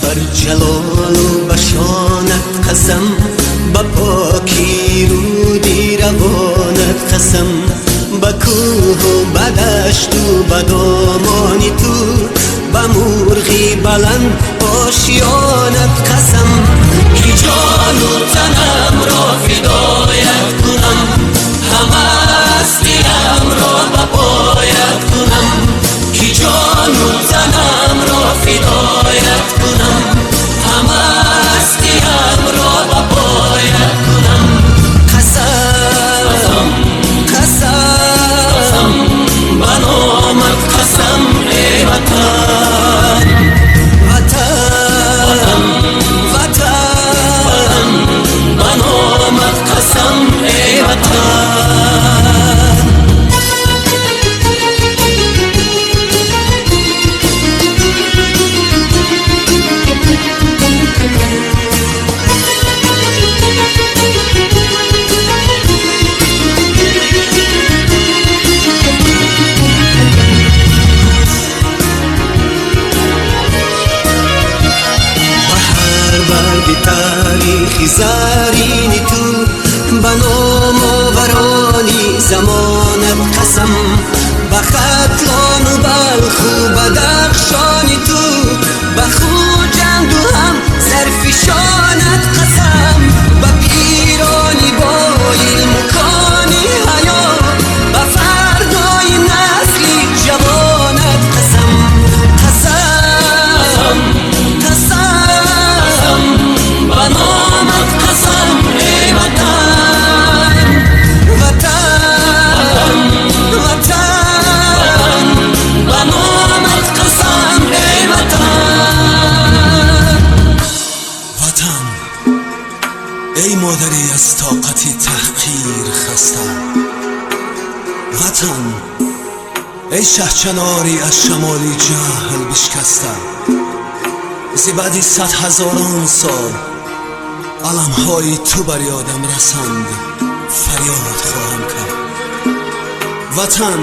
Бар ҷалолу ба шонат қасам, ба покии руди равонат қасам, ба кӯҳу ба дашту ба домони ту, ба мурғи баланд ошёнат қасам, ки ҷону танамро фидоят кунам, ҳама ҳастиямро ба поят кунам, ки ҷону танамро фидоят кунам, ҳама ҳастиямро ба поят кунам. Қасам, қасам, ба номат қасам, эй Ватан, Ватан, Ватан, ба номат қасам, эй Ватан. Ба ҳар барги таърихи зарини ту, ба номоварони замонат қасам, ба Хатлону Балху Бадахшони ту, ба Хуҷанду ҳам Зарфишонат қасам, ба пирони бо илму кони ҳаё, ба фардои насли ҷавонат қасам. Қасам, қасам, ба номат қасам, эй Ватан, Ватан, Ватан, ба номат қасам, эй Ватан. Ватан, эй модари аз тоқати таҳқир хаста, Ватан, эй шаҳчанори аз шамоли ҷаҳл бишкаста, зи баъди садҳазорон сол аламҳои ту бар ёдам расанд, фарёд хоҳам кард. Ватан,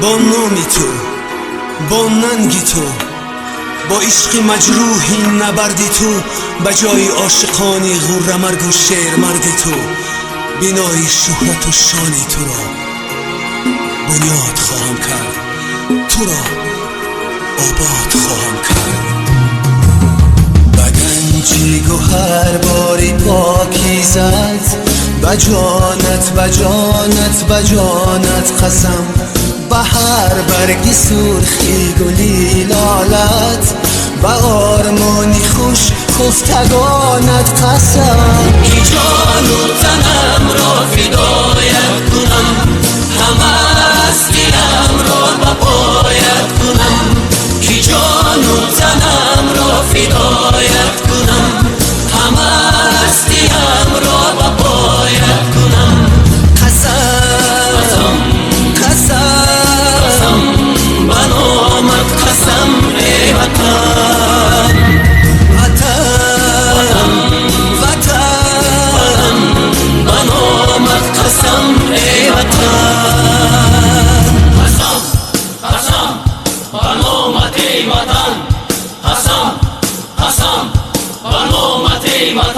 бо номи ту, бо нанги ту, бо ишқи маҷрӯҳи набарди ту, ба ҷои ошиқони ғуррамаргу шермарди ту, бинои шӯҳрату шони туро бунёд хоҳам кард, туро обод хоҳам кард. Ба ганҷи гӯҳарбори покизат, ба ҷонат, ба ҷонат, ба ҷонат қасам, ба ҳар барги сурхи гули лолат, ба ормони хуш хуфтагонат қасам, ки ҷону танамро фидоят кунам, ҳама ҳастиямро ба поят кунам, ки ҷону танамро фидоят кунам, ҳама ҳастиямро ба поят кунам. Қасам, қасам, ба номат қасам, эй Ватан, Ватан, Ватан, ба номат қасам, эй Ватан. Қасам, қасам, ба номат, эй Ватан. Қасам, қасам, ба номат, эй Ватан.